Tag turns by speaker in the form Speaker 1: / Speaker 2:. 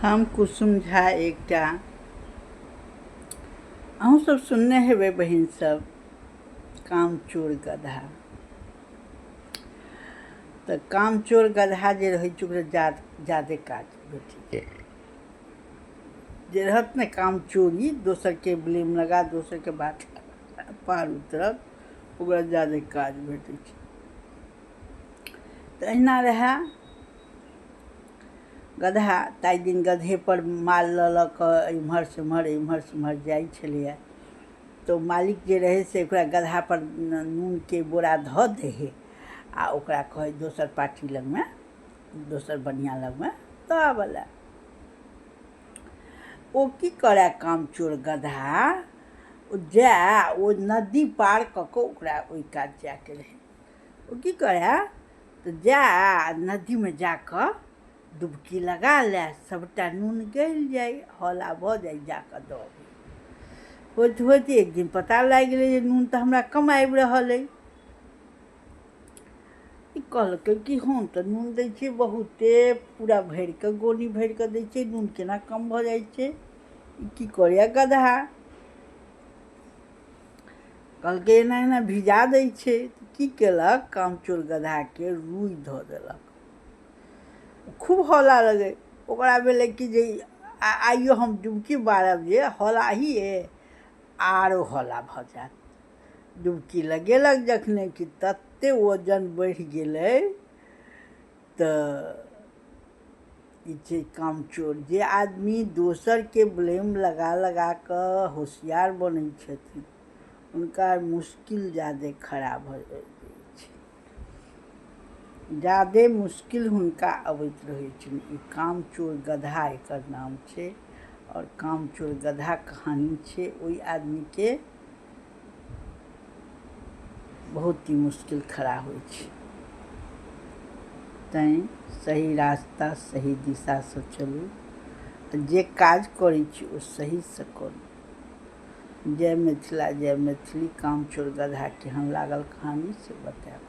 Speaker 1: हम कुसुम झा एकटा अहूँ सब सुनने हेबै बहिन सब, कामचोर गधा। तऽ कामचोर गधा जे रहै छै ओकरा जादे काज भेटै छै। जे रहत ने कामचोरी, दोसरके ब्लेम लगा दोसरके बात पार उतरत, ओकरा जादे काज भेटै छै। तऽ अहिना रहए गदहा। ताहि दिन गदहेपर माल लऽ लऽ कऽ एम्हरसँ ओम्हर एम्हरसँ ओम्हर जाइ छलैए। तऽ मालिक जे रहै से ओकरा गदहापर नूनके बोरा धऽ दै हइ आ ओकरा कहै दोसर पार्टी लगमे, दोसर बनिआँ लगमे दऽ आबऽ लए। ओ की करए कामचोर गदहा, ओ जाय ओ नदी पार कऽ कऽ ओकरा ओहि कात जायके रहै। ओ की करए तऽ जाय आ नदीमे जा कऽ डुबकी लगा लए, सभटा नून गलि जाइ, हौला भऽ जाइ, जा कऽ दऽ अबै। होइत होइत एक दिन पता लागि गेलै जे नून तऽ हमरा कम आबि रहल अइ। ई कहलकै कि हम तऽ नून दै छियै बहुते, पूरा भरि कऽ गोनी भरि कऽ दै छियै, नून केना कम भऽ जाइ छै? ई की करैए गदहा? कहलकै एना एना भिजा दै छै। की केलक, कामचोर गदहाके रुइ धऽ देलक। खूब हौला लगै। ओकरा भेलै कि जे आइयो हम डुबकी मारब जे हौलाहिए आरो हौला भऽ जायत। डुबकी लगेलक जखने कि तते वजन बढ़ि गेलै। तऽ ई छै कामचोर। जे आदमी दोसरके ब्लेम लगा लगा कऽ होशियार बनै छथिन हुनका मुश्किल जादे खड़ा भऽ जाइ छै, जादे मुश्किल हुनका अबैत रहै छनि। ई कामचोर गदहा एकर नाम छै आओर कामचोर गदहा कहानी छै। ओहि आदमीके बहुत ही मुश्किल खड़ा होइ छै। तैँ सही रास्ता सही दिशासँ चलू, जे काज करै छी ओ सहीसँ करू। जय मिथिला, जय मैथिली। कामचोर गदहा केहन लागल कहानी से बतायब।